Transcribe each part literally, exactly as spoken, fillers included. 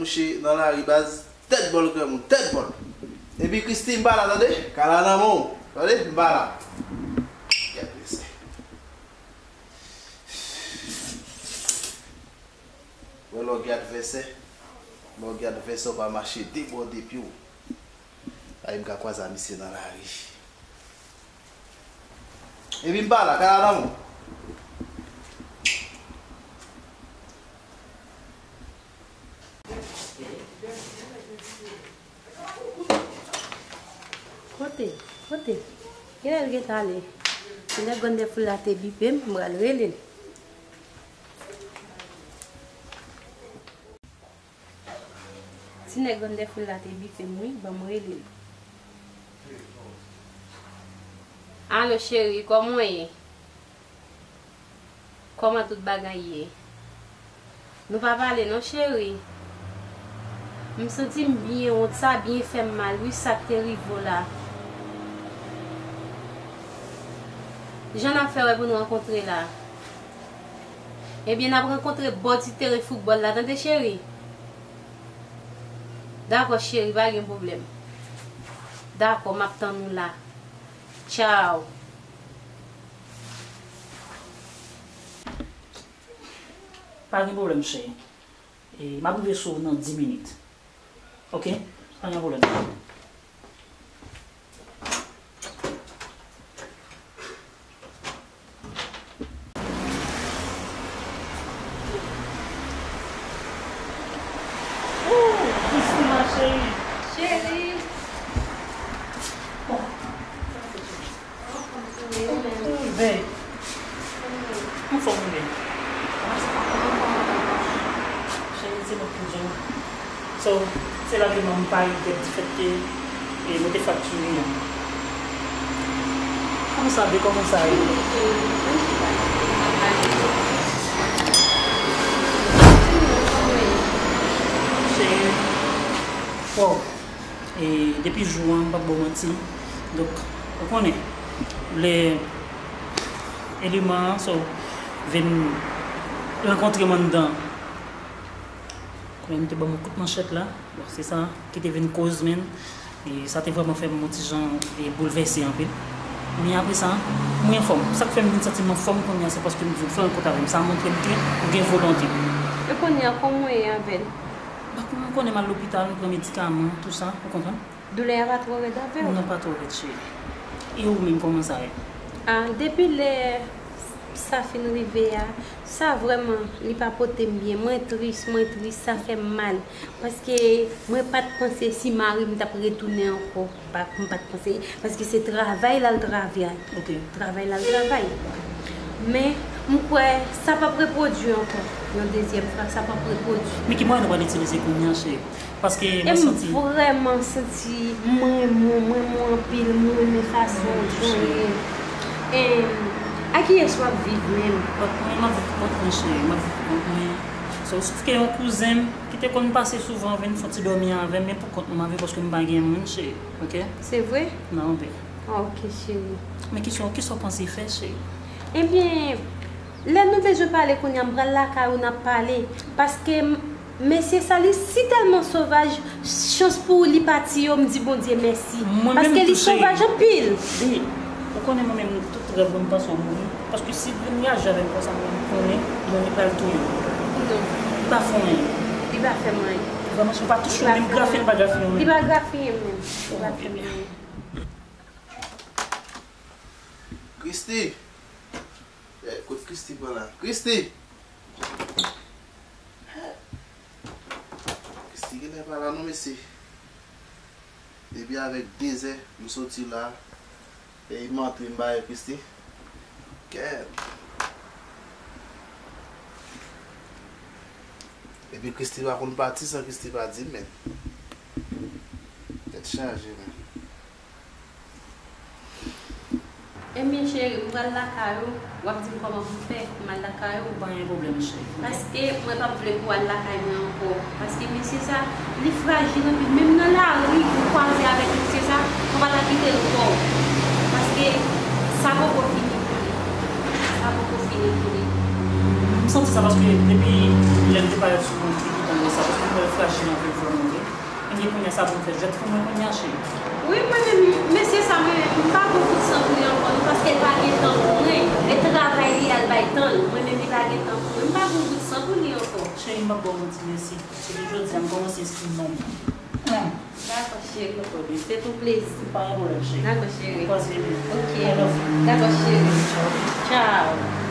Che nan lari baz, tèt bòl granmoun, tèt bòl. Epi Christie, m pa la, tande? Kala nan men w, tande? M pa la. Gad mesye. Wè lè w gen advèsè, lè w gen advèsè, w pa mache de bò de pye w. Ay, m ka kwaze a misye nan lari. Epi m pa la, kala nan men w. Kote? Kote? Kilè l gentan ale? Ti nèg Wonderful la te bipe m, m pral rele l. Ti nèg Wonderful la te bipe m wi, ban m rele l. Alo cheri, kòman w ye? Kòman tout bagay ye? Nou pa pale non cheri. M santi m byen wont, sa byen fè m mal wi, sa k te rive w la. Jan n ap fè wè pou n rankontre la? Ebyen n ap rankontre bò ti teren foutbòl la, tande cheri? Dakò cheri, pa gen pwoblèm. Dakò, m ap tann ou la. Tchaw. Pa gen pwoblèm cheri. E, m ap rive sou ou nan dis minit. Oke? Pa gen pwoblèm. Ooh, Christie ma chérie. Cheri. Bon. Anfòm ou ye? Anfòm ou ye? Cheri, se mwen ki di w. So, se la ke manm pa rive difèt ke, e, nou te faktire an. Kòman sa, be, kòman sa ye? Cheri, wow. E depi jou an, m p ap ba w manti. Donk, ou konnen, lè eleman an, so, vin rankontre m anndan. Konnen m te ban m yon kout manchèt la. Bon, se sa ki te vin koz, men, e sa te vrèman fè m yon ti jan, e, boulvèse anpil. Men apre sa, mwen anfòm. Sa k fè m vin santi m anfòm kounye a, se paske m di w fè rankontre avè m. Sa montre m ke ou gen volonte. E kounye a, kòman w ye avè l? Donk, ou konnen m al lopital, m pran medikaman, tou sa, ou konprann? Doulè a pa twò rèd avè w? Non, pa twò rèd, cheri. E ou menm, kòman sa ye? A, depi lè sa fin rive a, sa vrèman, li pa pote m byen. Mwen tris, mwen tris, sa fè m mal. Paske mwen pa t panse si mari m t ap retounen ankò. Pa, m pa t panse, paske se travay l al travay. Ok. Travay l al travay. Men, m kwè sa p ap repwodui ankò. Yon dezyèm fwa, sa p ap repwodui. Men ki mwayen nou pral itilize kounye a, cheri? Paske mwen santi. E m vrèman santi, m renmen w, m renmen w anpil, m renmen fason w tonye. E a kiyès w ap viv menm? Kont mwen, m ap viv pou kont mwen, cheri, m ap viv pou kont mwen. So, sof ke yon kouzen m ki te konn pase souvan vin fè yon ti dòmi avè m, men pou kont mwen m ap viv paske m pa gen moun, cheri, ok? Se vre? Non, babe. Ah, ok, cheri. Men kesyon, kisa w panse fè, cheri? Ebyen, lè nou bezwen pale kounye a, m pral lakay ou, n ap pale. Paske m, mesye sa, li si tèlman sovaj, chans pou li pati yo, m di Bondye mèsi. Paske li sovaj anpil. Babe, ou konnen mwen menm, tout rèv mwen, m panse w mouri. Paske si l vin reyaji avè m konsa, mwen konnen, mwen li pral touye w. Non. Li pa fè w anyen. Li pa fè m anyen. Vrèman, si w pa touche w, menm grafiye, li pa grafiye w menm. Li pa grafiye m menm. Li pa fè m anyen. Christie! Eh, kot Christie pran la? Christie! Christie genlè pa la non, mesye. Depi avèk dezè m soti la, e m antre m pa wè Christie. Kèt! Epi Christie pa konn pati san Christie pa di m, men. Tèt chaje, men. Ebyen, cheri, m pral lakay ou, w ap di m kòman pou m fè pou m al lakay ou. Pa gen pwoblèm, cheri. Paske mwen p ap vle pou w al lakay mwen ankò. Paske mesye sa, li frajil anpil. Menm nan lari, ou kwaze avèk mesye sa, ou pa ta kite l fè w. Paske sa poko fini pou li. Sa poko fini pou li. M santi sa paske depi lè m te parèt sou moun ki kontan Sa paske m wè l frajil anpil vrèman vre. Ebyen kounye a sa pou m fè, jwèt pou mwen kounye a cheri. Wi, mwen menm, mesye sa mwen menm, m pa gon kout san pou li ankò non, paske l pa gen tan pou mwen. E travay li al bay tan l. Mwen menm li pa gen tan pou mwen. M pa gon kout san pou li ankò. Cheri, m p ap ba w manti, mèsi. Epi jodi a, m kòmanse esprime non. Dakò, cheri. Dakò, baby. Se tou plezi. Pa gen pwoblèm, cheri. Dakò, cheri. Kwaze men. Ok. I love you. Dakò, cheri. Ciao. Ciao.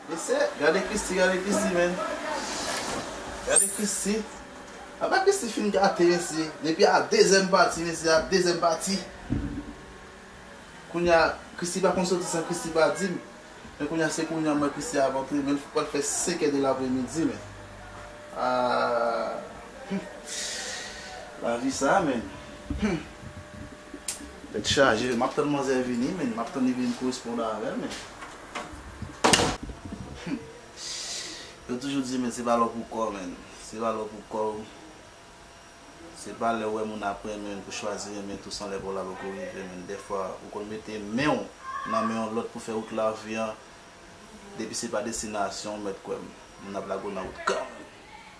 Mesye, gade Christie, gade Christie, menn. Gade Christie. Apa Christie fin gate, mesye. Depi a dezyèm pati, mesye, a dezyèm pati. Kounye a, Christie pa konn soti san Christie pa di m. Men kounye a, se kounye a m wè Christie ap antre, men l pral fè senkè de lapremidi, men. Ah, hmm. Lavi sa, menn. Hmm. Tèt chaje, m ap tann manzè vini, men. M ap tann li vin koresponn avè l, men. Hmm. Yo toujou di, men, se pa lè w pou kò w, men. Se pa lè w pou kò w. Se pa lè w wè moun ap renmen w pou chwazi renmen tou san lè pa w la poko rive, men. Dèfwa, ou konn mete men w nan men yon lòt pou fè wout lavi an. Depi se pa destinasyon w, mèt kwè m, moun ap lage w nan wout kanmenm.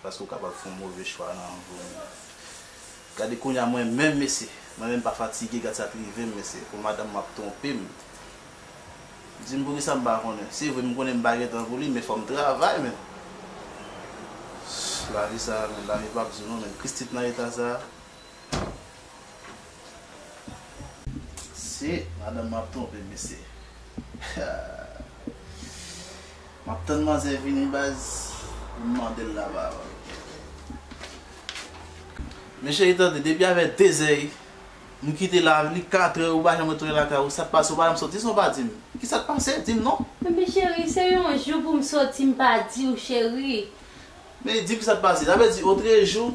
Paske w kapab fè yon move chwa nan vi w. Gade kounye a mwen menm, mesye. Mwen menm pa fatige, gad sa t rive m, mesye. Pou madanm m ap twonpe m. Di m poukisa m pa konnen. Se vre, m konnen m pa gen tan pou li, men fò m travay, men. Lavi sa, men, lavi p ap di w non, men. Christie nan eta sa. Se madanm m ap twonpe, mesye. M ap tann manzè vini, baz, pou m mande l la, baz. Men cheri, tande, depi avè dezè, m kite la, li katrè, ou pa janm retounen lakay ou, sa k pase, ou pa janm soti san w pa di m. Kisa k pase? Di m non. Ebyen, cheri, se yon jou pou m soti, m pa di w, cheri. Men di m kisa k pase. Sa vle di, otrejou,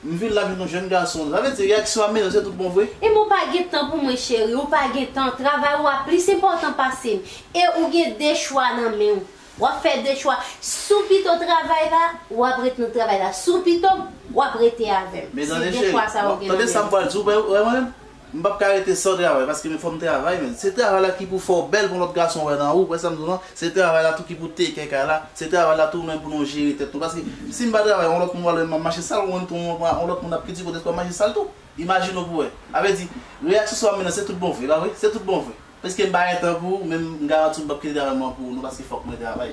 m vin la, vin yon jèn gason. Sa vle di, reyaksyon a mennen se tout bon vre? E men w pa gen tan pou mwen, cheri. Ou pa gen tan. Travay ou a plis enpòtan pase m. E ou gen de chwa nan men w. W ap fè de chwa. Si w pito travay la, w ap ret nan travay la. Si w pito, w ap rete avè m. Men tande, cheri, tande sa m pral di w, wè mwen menm? M p ap ka rete san travay, paske men fò m travay, men. Se travay la ki pou fè w bèl pou yon lòt gason wè nan ou, wè sa m di w lan? Se travay la tou ki pou take kay la, se travay la tou menm pou nou jere tèt nou. Paske si m pa travay, yon lòt moun pral wè m ap mache sal, ou menm tou, yon lòt moun ap kritike w dèske w ap mache sal tou. Imajine w pou wè. Sa vle di, reyaksyon sa w ap mennen, se tout bon vre, pa vre? Se tout bon vre. Paske m pa gen tan pou ou, men m garanti w m p ap kite travay mwen pou ou non, paske fòk mwen travay.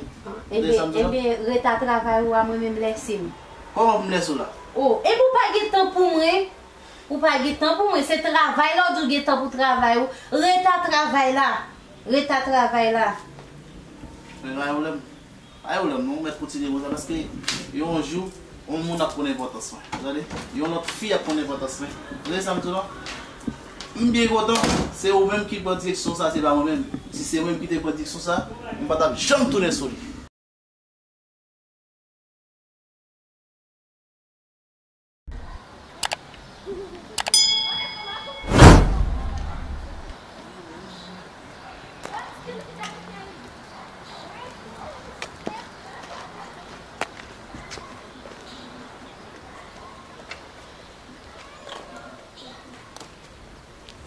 Ebyen, ebyen, ret a travay ou a, mwen menm lèse m. Kòman pou m lèse w la? O, epi w pa gen tan pou mwen? Ou pa gen tan pou mwen, se travay la w di w gen tan pou travay ou. Ret a travay la. Ret a travay la. Men pa gen pwoblèm. Pa gen pwoblèm non, ou mèt kontinye konsa, paske yon jou, yon moun ap konn enpòtans mwen. Tande? Yon lòt fi ap konn enpòtans mwen. Tande sa m di w lan? M byen kontan, se ou menm ki pran direksyon sa, se pa mwen menm. Si se mwen ki te pran direksyon sa, m pa t ap janm tounen sou li.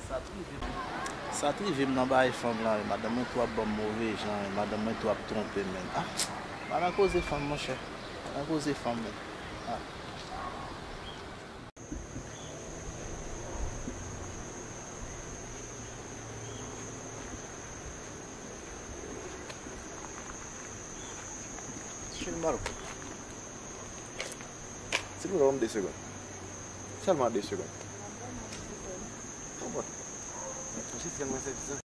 Sa t rive m. Sa t rive m nan bagay fanm lan, wi. Madanm mwen tou ap ban m move jan, wi. Madanm mwen tou ap twonpe m, men. Ah, pa nan koze fanm, monchè. Pa nan koze fanm, men. Ah. Cheri, m pa t konn. Silvouplè, ban m de segonn. Sèlman de segonn. Konprann. Mwen sonje sèlman sèvis lan.